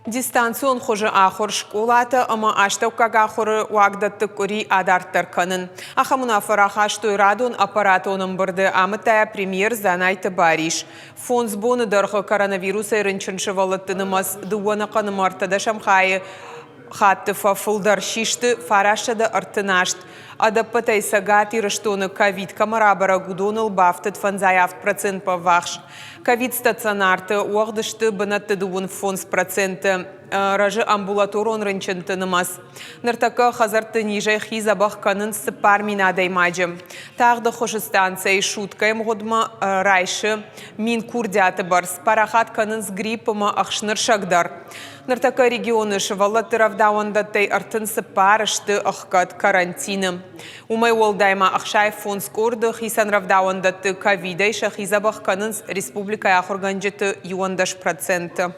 Дистанцион хуызы ахуыр скъолатӕ ӕмӕ астӕуккаг ахуыры уагдӕтты къуыри адарддӕр кӕнын. Ахӕм уынаффӕ рахастой радон аппаратон ӕмбырды, амыдта йӕ премьер Дзанайты Барис. Фондз боны дӕргъы коронавирусӕй рынчын сывӕллӕтты нымӕц дыууӕ ӕнӕхъӕн ӕмӕ ӕртӕдӕсӕм хайы хатты фӕфылдӕр, систы 938. Ӕдӕппӕтӕй Цӕгат Ирыстоны ковид кӕмӕ рабӕрӕг, уыдоныл бафтыд 57 процентмӕ ӕввахс. Ковид-стационарты уӕгъд сты бынӕтты 35%, рӕзы амбулаторон рынчынты нымӕц. Ныртӕккӕ хӕдзӕртты низӕй хи дзӕбӕх кӕнынц 4000 адӕймаджы. Тагъд ӕххуысы станцӕйы суткӕйы мгъуыдмӕ райсы 1000 курдиаты бӕрц. Парахат кӕнынц грипп ӕмӕ ӕхснырсӕг дӕр. Ныртӕккӕ регионы сывӕллӕтты рӕвдауӕндӕттӕй 34 сты ӕхгӕд карантины. Уымӕй уӕлдай ма 65 къорды хицӕн рӕвдауӕндӕтты ковидӕй сӕхи дзӕбӕх кӕнынц республикӕйы ахуыргӕнджыты 11%.